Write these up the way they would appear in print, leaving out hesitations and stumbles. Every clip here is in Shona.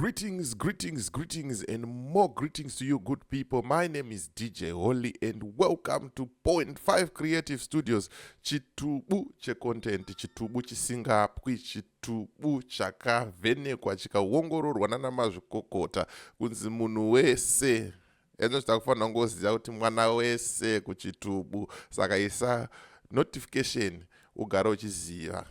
Greetings, greetings, greetings, and more greetings to you, good people. My name is DJ Holly, and welcome to Point 5 Creative Studios. Chitubu checontent, chitubu chisingapwi, chitubu chakavhenekwa chikaongororwa nana mazvikokota kunzi munhu wese enochita kufanira kungoziva kuti mwana wese kuchitubu. Saka isa notification ugare uchiziva.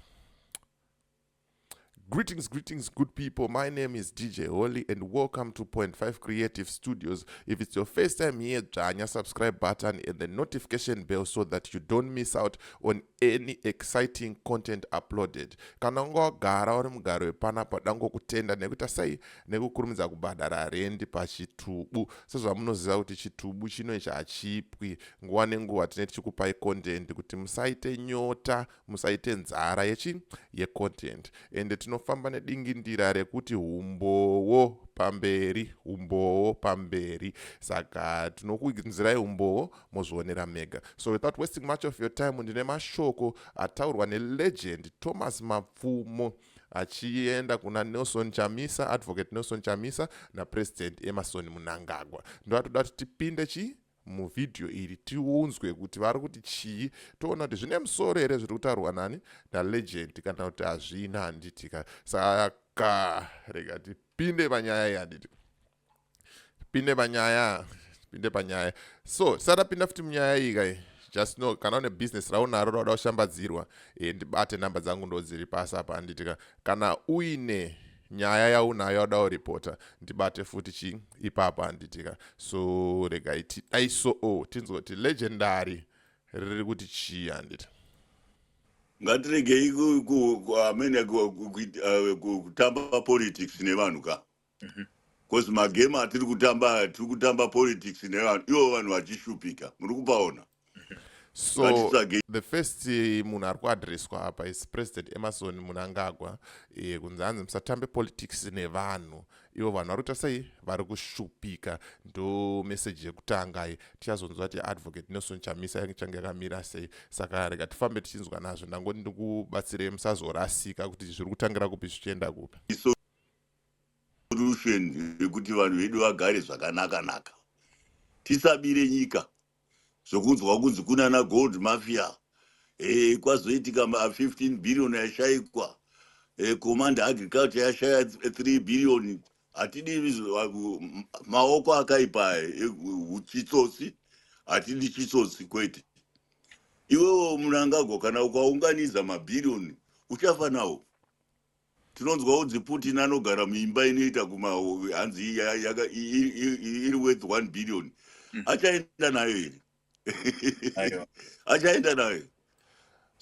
Greetings, greetings, good people. My name is DJ Holly, and welcome to Point 5 Creative Studios. If it's your first time here, dzvanya subscribe button and the notification bell so that you don't miss out on any exciting content uploaded. Kana unga wagara uri mugaro wepanapa, dangokutenda nekuita sei nekukurumidza kubhadhara rendi pachitubu. Sezvamunoziva kuti chitubu chino ichi hachipwi, nguva nenguva tinenge tichikupai content kuti musaite nyota, musaite nzara yechi yecontent. Ende tinofamba nedingindira rekuti umbowo pamberi, umbowo pamberi. Saka tinokuinzirai umbowo, mozvionera mega. So without wasting much of your time, ndine mashoko ataurwa nelegend Thomas Mapfumo achienda kuna Nelson Chamisa, Advocate Nelson Chamisa naPresident Emmerson Mnangagwa. Ndoatoda kuti tipinde chi muvhidhiyo iri, tiunzwe kuti vari kuti chii, toona kuti zvine musoro here zviri kutaurwa nani nalegend kana kuti hazvina, handitika? Saka rega tipinde panyaya iyi, handiti? Pinde panyaya, pinde panyaya. So tisati tapinda futi munyaya iyi kai, just know, kana une business raunaro rauda kushambadzirwa, ndibate. Namba dzangu ndo dziri pasi apa, handitika? Kana uine nyaya yaunayo yauda kuripota, ndibate futi chi ipapo, handitika? So regai tidai so o tinzwe kuti legendary riri kuti chii, handiti? Ngatiregei amene kutamba politics nevanhu ka, because magame atiri kutamba, tiri kutamba politics nevanhu, ivo vanhu vachishupika. Muri kupaona? So Ngatitsvagei. the first munhu ari kuadreswa apa is President Emmerson Mnangagwa, kunzi hanzi musatambe politics nevanhu, ivo vanhu vari kuita sei? Vari kushupika. Ndo meseji yekutanga iyi. Tichazonzwa kuti Advocate Nelson Chamisa ichange yakamira sei. Saka rega tifambe tichinzwa nazvo. Ndangoti ndikubatsirei musazorasika kuti zviri kutangira kupi zvichienda kupi. Solution yekuti vanhu vedu vagare zvakanaka-naka, tisabire nyika. Zvokunzwa kunzi kunana gold mafia, kwazoitika ma 15 billion yashayikwa, Command Agriculture yashaya 3 billion. Hatidi maoko akaipa, chitsotsi. Hatidi chitsotsi, kwete. Iwewo Mnangagwa, kana ukaunganidza mabhiriyoni, uchafa nawo. Tinonzwa kunzi Putin anogara muimba inoita kuma hanzi iri worth 1 billion. Achaenda nayo here? Aiwa. Achaenda nayo?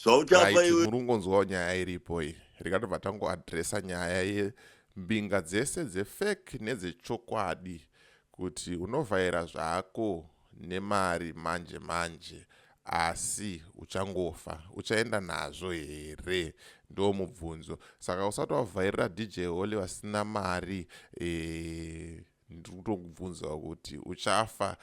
Zvauchafa iwe. Muri kungonzwawo nyaya iripo iyi. Rikatobva tangoadresa nyaya yembinga dzese dzefake nedzechokwadi, kuti unovhaira zvako nemari manje manje, asi uchangofa. Uchaenda nazvo here? Ndo mubvunzo. Saka usati wavhairira DJ Holly vasina mari, ndiri kutokubvunzawo kuti uchafa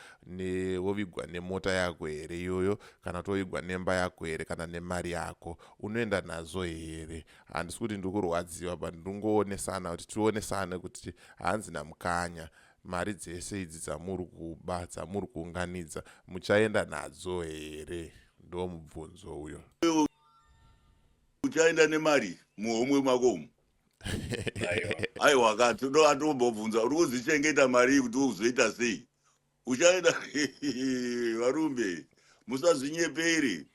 wovigwa nemota yako here iyoyo, kana kuti wovigwa nemba yako here, kana nemari yako unoenda nazo here? Handisi kuti ndiri kurwadziwa, but ndingoonesana kuti tionesane kuti hanzi namukanya, mari dzese idzi dzamuri kuba, dzamuri kuunganidza, muchaenda nadzo here? Ndo mubvunzo uyo. Uchaenda nemari muhomwe mako umu? Aiwa. Aiwa, atombobvunza, uri kuzichengeta mari iyi kuti uzoita sei? Uchaenda? Varume, musazvinyepere.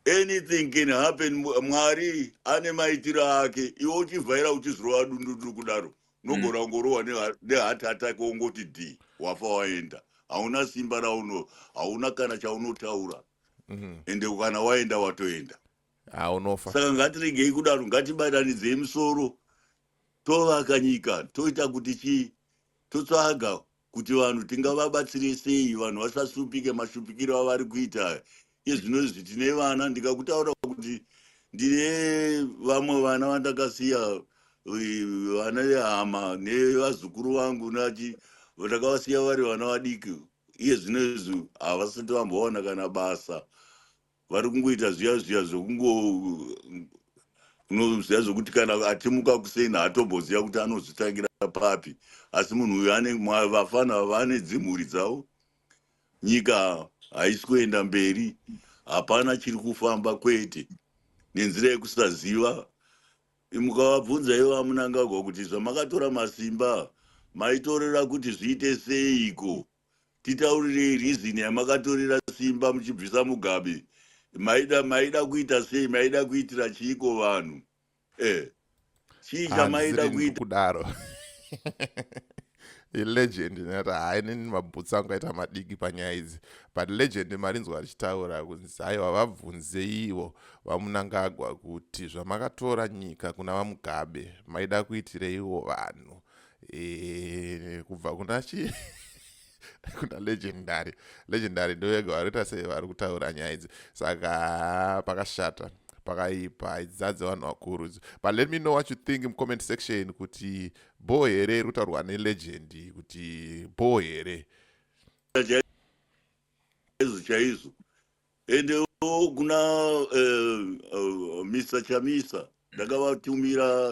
Anything can happen. Mwari ane maitiro ake. Iwe uchivhaira, uchizvirova dundundu kudaro, unogona kungorohwa neheart attack, wongoti d wafa, waenda. Hauna simba rauno, hauna kana chaunotaura. Ende kana waenda, watoenda. Haunofa. Saka ngatiregei kudaro, ngatibatanidzei musoro, tovaka nyika, toita kuti chii, totsvaga kuti vanhu tingavabatsire sei, vanhu vasasupike mashupikiro avari kuita iye zvino izvi. Tine vana, ndikakutaura kuti ndine vamwe vana vandakasiya, vana vehama nevazukuru vangu nachi, ndakavasiya vari vana vadiki. Iye zvino izvi havasati vambowana kana basa. Vari kungoita zviya zviya zvokungo unoziva zvokuti kana achimuka kuseni, haatomboziva kuti anozvitangira. papi. Asi munhu uyu ane vafana vane dzimhuri dzavo. Nyika haisi kuenda mberi, hapana chiri kufamba kwete nenzira yekusaziva. Mukavabvunza ivo vaMnangagwa kuti zvamakatora masimba maitorera kuti zviite seiko, titaurirei reason yamakatorera simba muchibvisa Mugabe. Maida kuita sei? Maida kuitira chiiko vanhu? Chii chamaida kuita? Kudaro ilegend inoti hai, nini mabhutsu angu aita madiki panyaya idzi, but legend marinzwa richitaura kunzi haiwa, vabvunzeiwo vaMnangagwa kuti zvamakatora nyika kuna vaMugabe maida kuitireiwo vanhu? Kubva kuna chi kuna legendary, legendary ndovega varikuita sei, vari kutaura nyaya idzi. Saka pakashata, pakaipa, idzadze vanhu vakuru. But let me know what you think mucomment section kuti bo here iri kutaurwa nelegend, kuti bo here? Chaizvo chaizvo. Endewo kuna Mr Chamisa, ndakavatumira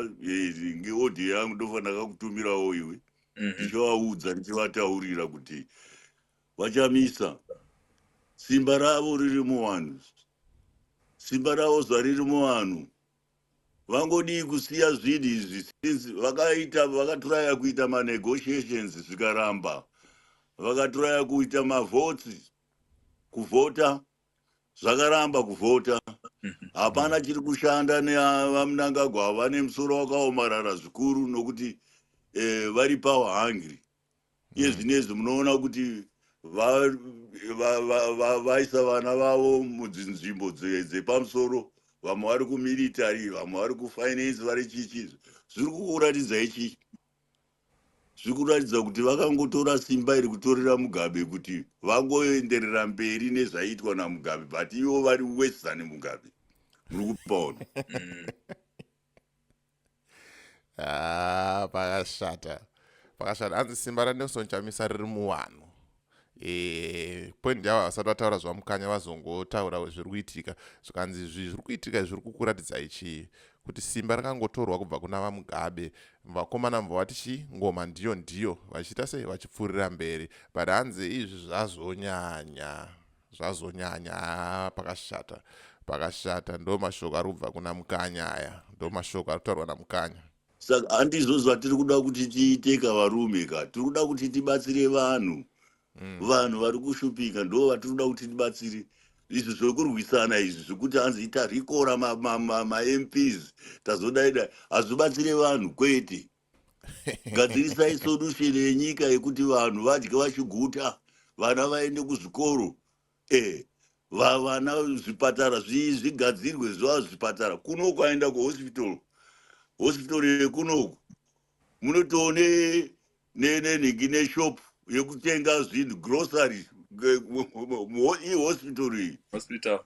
ngeaudio yangu, ndofa ndakakutumirawo iwe, ndichivaudza, ndichivataurira kuti vaChamisa simba ravo riri muvanhu. Simba ravo zvariri muvanhu, vangodii kusiya zvinhu izvi? Since vakaita, vakatraya kuita manegotiations zvikaramba, vakatraya kuita mavotes, kuvhota zvakaramba, kuvhota hapana chiri kushanda. NevaMnangagwa vane musoro wakaomarara zvikuru nokuti vari power hungry. Iye zvinezvi munoona kuti vaisa vana vavo mudzinzvimbo dzepamusoro. Vamwe vari kumilitary, vamwe vari kufinance, vari chichi. Zviri kukuratidza ichi, zviri kuratidza kuti vakangotora simba iri kutorera Mugabe kuti vangoenderera mberi nezvaiitwa naMugabe, but ivo vari worse than Mugabe. Muri kupaona? Ah, pakashata, pakashata. Hanzi simba raNelson Chamisa riri muvanhu. Point yavo vasati vataura zvaMukanya, vazongotaura zviri kuitika, zvikanzi izvi zviri kuitika zviri kukuratidzai chii? Kuti simba rakangotorwa kubva kuna vaMugabe, vakomana mubva vati chii, ngoma ndiyo ndiyo, vachiita sei, vachipfuurira mberi. But hanzi izvi zvazonyanya, zvazonyanya, pakashata, pakashata. Ndo mashoko ari kubva kuna Mukanya aya, ndo mashoko ari kutaurwa naMukanya. Saka handizvo zvatiri kuda kuti tiite ka, varume ka. Tiri kuda kuti tibatsire vanhu. Vanhu vari kushupika ndo vatiri kuda kuti tibatsire. Izvi zvekurwisana izvi, zvekuti hanzi ita recall maMPs, tazodai dai, hazvibatsire vanhu kwete. Gadzirisai solution yenyika yekuti vanhu vadye vachiguta, vana vaende kuzvikoro, vana zvipatara zvigadzirwe, zviva zvipatara. Kuno ukaenda kuhospital, hospital yekunoku munotoone nenhingi, neshop yekutenga zvinhu, grocery. Ihospital iyi. Hospital.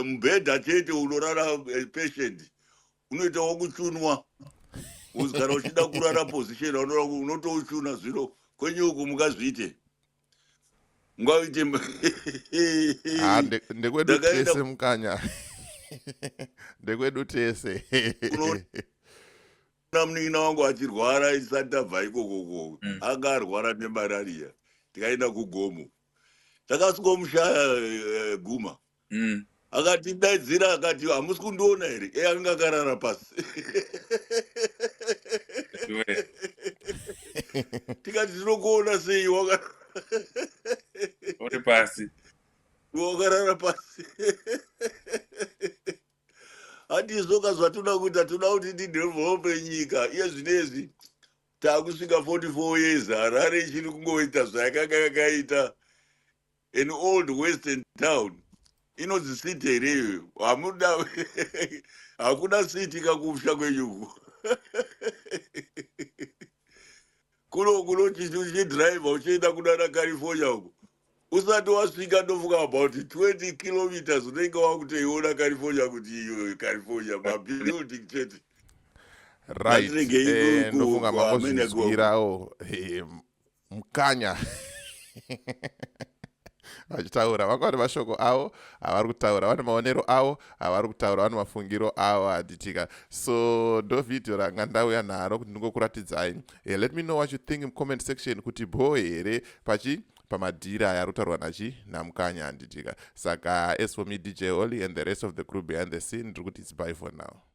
Mubhedha chete unorara patient unoita wokuchunwa. Kana uchida kurara position unotouchuna. Zvino kwenyu uku mungazviite, mungaite? Ah, ndekwedu tese Mukanya, ndekwedu tese. Unoona munin'ina wangu achirwara isati tabva ikokoko. Anga arwara nemararia, tikaenda kugomo, takasvikomushaya guma. Akatidaidzira akati, "Hamusi kundiona here?" E, anga akarara pasi. Tikati, "Tinokuona sei uri pasi?" Wakarara pasi. Handizvoka zvatoda kuita. Toda kuti tidevelope nyika. Iye zvinezvi taakusvika 44 years, Harare ichiri kungoita zvayakanga yakaita, an old western town. Inonzi city here iyoyo? Hamuda, hakuna city kakusha kwenyuku kuno. Kunoti uchidhiraivha uchienda kunana California uko, usati wasvika, ndofunga about 20 kilometers, unenge wakutoiona California, kuti iyo California, mabuilding chete. Right. Ngatiregei Ndofunga mangozvinzwirawo. Mukanya. Vachitaura vanga vane mashoko avo avari kutaura, vane maonero avo avari kutaura, vane mafungiro avo, handitika? So ndo vhidhiyo ranga ndauya naro kuti ndingokuratidzai. Let me know what you think in comment section, kuti bho here pachi pamadhiri aya ari kutaurwa nachi naMukanya, handitika? Saka as for me, DJ Holly, and the rest of the crew behind the scene, ndiri kuti it's bye for now.